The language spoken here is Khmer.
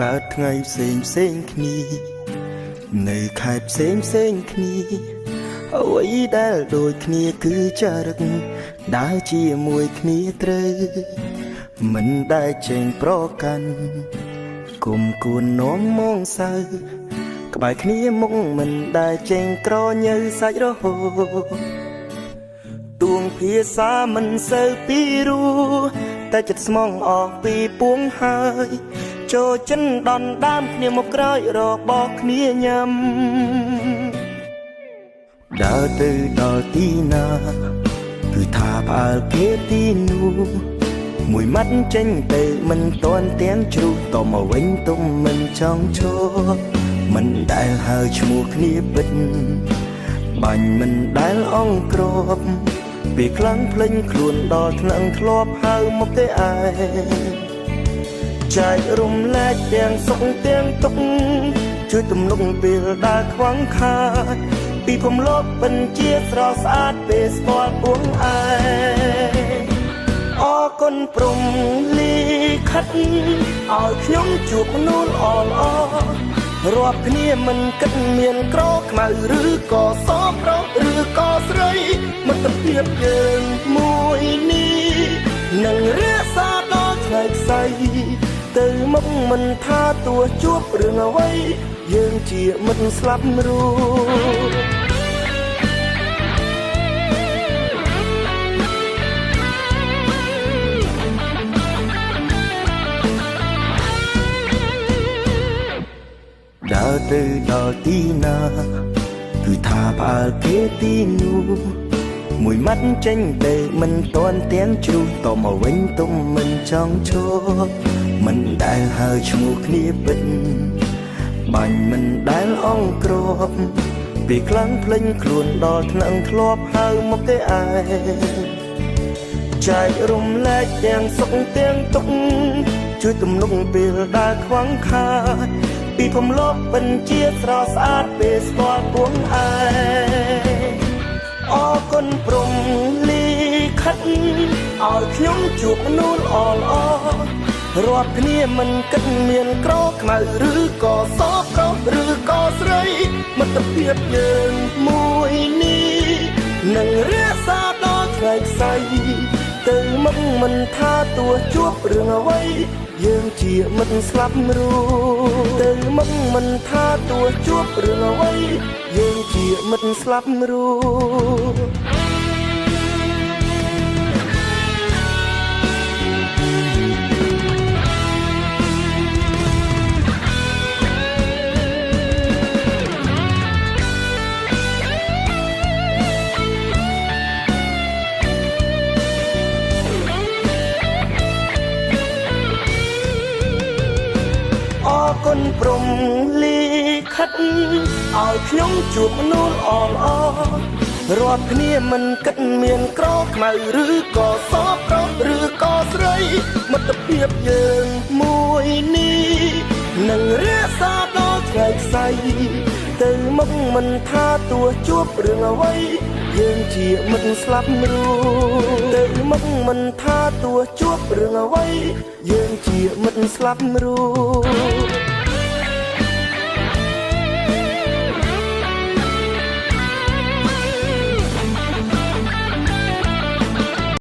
កើតថ្ងៃផ្សេងផ្សេងគ្នានៅខេត្តផ្សេងផ្សេងគ្នាអ្វីដែលដូចគ្នាគឺចរិតដើរជាមួយគ្នាត្រូវមិនដែលចេញប្រកាន់គុំគួននាំមងសៅក្បែរគ្នាមុខមិនដែលចេញក្រញើសាច់រហូតទួងភាសាមិនសូវពីរោះតែចិត្តស្មងអស់ពីពួងហើយចូលចិនដណ្ដើមគ្នាមកក្រោយរបស់គ្នាញ៉ាំដើរទៅដល់ទីណាគឺថាផ្អើលគេទីនោះមួយម៉ាត់ចេញទៅមិនទាន់ទាំងជ្រុះតមកវិញទុំមិនចង់ឈរមិនដែលហៅឈ្មោះគ្នាពិតបាញ់មិនដែលអងក្របពេលខ្លាំងភ្លេញខ្លួនដល់ថ្នាក់ធ្លាប់ហៅមកទេឯងចែករំលែកទាំងសុខទាំងទុក្ខជួយទំនុកពេលដែលខ្វងខាតពីភពលោកពិនជាស្រស់ស្អាតពេលស្គាល់ពួងឯងអរគុណព្រំលិខិតឲ្យខ្ញុំជួបមនុស្សល្អល្អរាប់គ្នាមិនគិតមានក្រខ្មៅឬក៏សប្រុសឬក៏ស្រីមិត្តភាពយើងមួយនេះនឹងរក្សាដល់ថ្ងៃក្ស័យទៅមុខមិនថាទោះជួបរឿងអ្វីយើងជាមិត្តស្លាប់រួដើរទៅដល់ទីណាគឺថាផ្អើលគេទីនោះមួយម៉ាត់ចេញទៅមិនទាន់ទាំងជ្រុះតមកវិញទុំមិនចង់ឈរមិនដែលហៅឈ្មោះគ្នាពិតបាញ់មិនដែលអងក្របពេលខ្លាំងភ្លេញខ្លួនដល់ថ្នាក់ធ្លាប់ហៅមកទេឯងចែករំលែកទាំងសុខទាំងទុក្ខជួយទំនុកពេលដែលខ្វងខាតពីភពលោកពិនជាស្រស់ស្អាតពេលស្គាល់ពួងឯងអរគុណព្រំលិខិតឲ្យខ្ញុំជួបមនុស្សល្អល្អរាប់គ្នាមិនគិតមានក្រខ្មៅឬក៏សប្រុសឬក៏ស្រីមិត្តភាពយើងមួយនេះនឹងរក្សាដល់ថ្ងៃក្ស័យទៅមុខមិនថាទោះជួបរឿងអ្វីយើងជាមិត្តស្លាប់រួទៅមុខមិនថាទោះជួបរឿងអ្វីយើងជាមិត្តស្លាប់រួអរគុណព្រំលិខិតឲ្យខ្ញុំជួបមនុស្សល្អល្អរាប់គ្នាមិនគិតមានក្រខ្មៅឬក៏សប្រុសឬក៏ស្រីមិត្តភាពយើងមួយនេះនឹងរក្សាដល់ថ្ងៃក្ស័យទៅមុខមិនថាទោះជួបរឿងអ្វីយើងជាមិត្តស្លាប់រួទៅមុខមិនថាទោះជួបរឿងអ្វីយើងជាមិត្តស្លាប់រួ